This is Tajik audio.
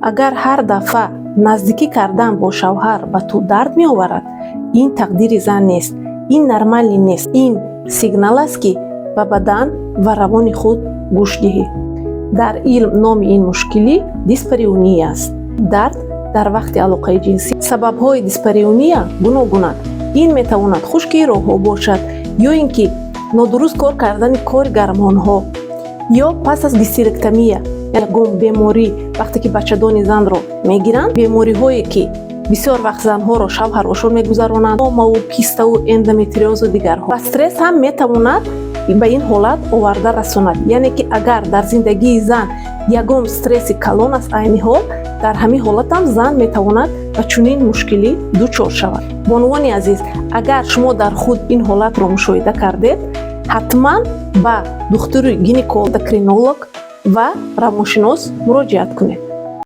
Агар ҳар дафъа наздикӣ кардан бо шавҳар ба ту дард меоварад, ин тақдири зан нест, ин нормалӣ нест. Ин сигнал аст, ки ба бадан ва равони худ гӯш диҳӣ. Дар илм номи ин мушкилӣ диспареуния аст, дард дар вақти алоқаи ҷинсӣ. Сабабҳои диспареуния гуногунанд. Ин метавонад хушкии роҳҳо бошад ё ин ки нодуруст кор кардани кори гормонҳо ё пас аз гистерэктомия, ягон беморӣ, вақте ки бачадони занро мегиранд, бемориҳое, ки бисёр вақт занҳоро шавҳарошон мегузаронанд, миомаву киставу эндометриозу дигарҳо. Ва стресс ҳам метавонад ба ин ҳолат оварда расонад. Яъне ки агар дар зиндагии зан ягон стресси калон аст айни ҳол, дар ҳамин ҳолатам зан метавонад ба чунин мушкилӣ дучор шавад. Бонувони азиз, агар шумо дар худ ин ҳолатро мушоҳида кардед, ҳатман ба духтури гинеколог, эндокринолог ва равоншинос муроҷиат кунед.